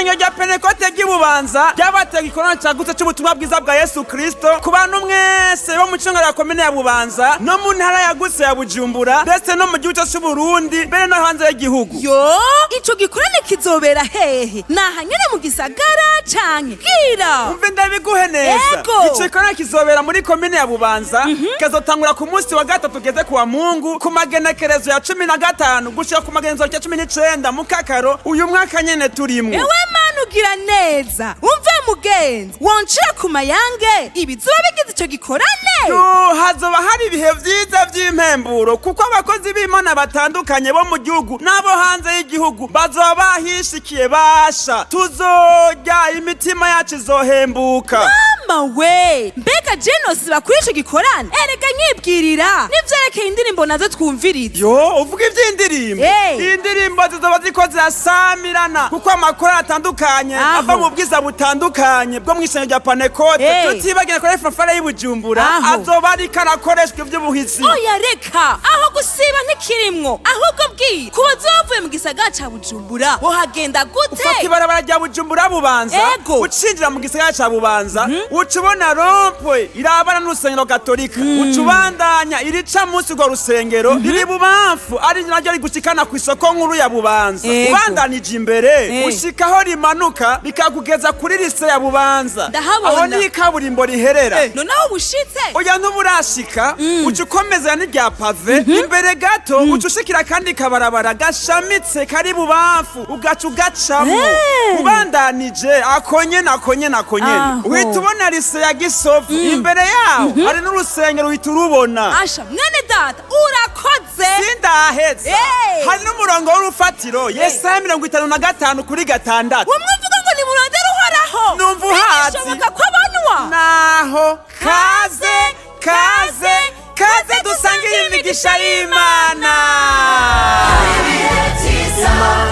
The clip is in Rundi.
Ishengero rya Pentekote ry'Ibubanza ryabatega ikorana cagutse c'ubutumwa bwiza bwa Yesu Kristo ku bantu mwese bo mu congero ya komine ya Bubanza no mu ntara yagutse ya Bujumbura, ndetse no mu gihugu cose c'Uburundi, mbere no hanze y'igihugu. Yo, ico gikorane kizobera hehe? Naha nyene mu gisagara canke? Bwira. Umve ndabiguhe neza. Ego. Ico gikorane kizobera muri komine ya Bubanza, kazotangura ku munsi wa gatatu tugeze kuwa Mungu, ku magenekerezo ya 15 gushika ku magenekerezo ya 19 Mukakaro uyu mwaka nyene turimwo. Ewe Mana, ugira neza. Umve mugenzi, woncira ku mayange ibizoba bigize ico gikorane? Yo, hazoba hari ibihe vyiza vy'impemburo, kuko abakozi b'Imana batandukanye bo mu gihugu n'abo hanze y'igihugu bazoba bahishikiye. Basha, tuzorya, imitima yacu izohembuka. Mama we, mbega jenosiba kuri ico gikorane? Erega nyibwirira n'ivyerekeye indirimbo nazo twumviriza. Yo, uvuga ivy'indirimbo? Hey. Indirimbo zizoba ziko zirasamirana, kuko amakorali atandukanye ava mu bwiza butandukanye bwo mw'isengero rya Panekote, tutibagiye kuri fanfare y'Ibujumbura, azoba ariko arakoreshwa ivy'ubuhizi. Oya, reka, aho gusiba ntikirimwo. Ahubwo bwira, ku bazoba mu gisagara ca Bujumbura wohagenda gute? Ufata ibarabara rya Bujumbura Bubanza, ucinjira mu gisagara ca Bubanza, uca ubona rond-point irabana n'urusengero gatolika, uca ubandanya irica munsi urwo rusengero riri bubamfu, ari naryo rigushikana ku isoko nkuru ya Bubanza. Ubandanije imbere, ushikaho rimanuka rikakugeza kuri lycée ya Bubanza. Ndahabona. Aho niho ikaburimbo riherera. Noneho ubushitse? Oya, ntuburashika. Uca ukomeza n'irya pavé imbere gato, uca ushikira kandi kabarabara gashamitse kari bubamfu, ugaca ugacamo. Ubandanije akonyene akonyene akonyene, uhita ubona lycée ya Gisovu. Imbere yaho hari n'urusengero, uhita urubona. Asha, mwene data, urakoze. Sindaheza. Hari n'umurongo w'urufatiro, Yesaya 55:6. Umwe uvuga ngo nimurondere Uhoraho. Numva uhazi. Bigishoboka ko abonwa. Naho kaze, kaze, kaze dusangire imigisha y'Imana. Ibihe byiza.